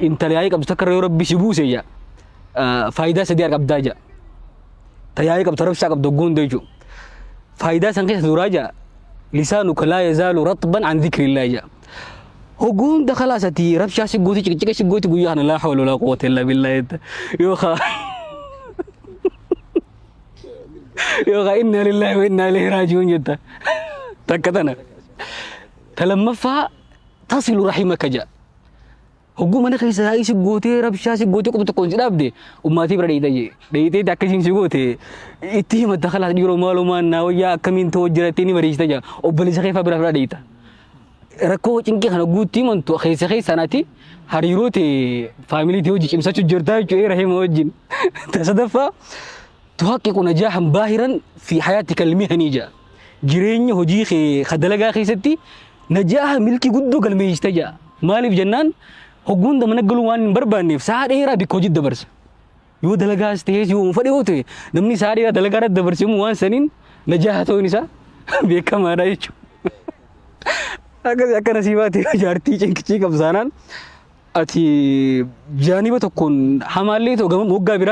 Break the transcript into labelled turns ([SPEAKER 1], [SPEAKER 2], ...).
[SPEAKER 1] Intala yaa'ii qabdu takka irra yoo Rabbi si buuse jedha, faayidaa sadii qabdaa jedha. Ta yaa'ii qabdu, ta rabshaa qabdu hogguu hunda jechuudha. Faayidaa san keessa duraa jedha, lisaanuka laa yazaalu ratban an dhikrillah jedha. Hogguu hunda khalaas ati rabshaa si gooti, ciqiciqa si gooti, guyyaa kana laa hawla walaa quwwata illaa billah jetta. Yookaan inna lillahi wa inna ilayhi raaji'uun jetta. Takka tana. Ta lammaffaa, tasilu rahimaka jedha. Hogguu mana keessa yaa'ii si gootee, rabshaa si gootee, quba tokkoon si dhaabde, ummaatii bira dheeyita jee. Dheeyitee akkasiin si goote itti himatta, khalaas dhiiroo maaloo maan naa wayyaa, akkamiin ta'uu jira jettee ni mariisita jaa. Obboleessa kee fa'aa bira bira dheeyita. Rakkoo cinqii kana guutti himantu keessa keessaan ati hariiroo ta'e faamilii ta'e hojii cimsachuu jirtaa jechuudha rahima wajjin. Ta sadaffaa, tuhaqqiqu najaahan baahiran fi hayaatika almihanii jaa. Jireenya hojii kee ka dalagaa keessatti najaaha, milkii guddoo galmeessita jaa. Maaliif jennaan, hogguu hunda mana galuu waan hin barbaanneef sa'a dheeraa bikka hojii dabarsa. Yoo dalagaas ta'es, yoo fedhe yoo ta'e, namni sa'a dheeraa dalagaa irratti dabarse immoo waan saniin najaaha ta'uun isaa beekamaadha jechuudha. Akkasii akka nasiibaatti jaartii cinqichii qabsaanaan ati jaaniba tokkoon hamaallee ta'u gama moggaa biraa.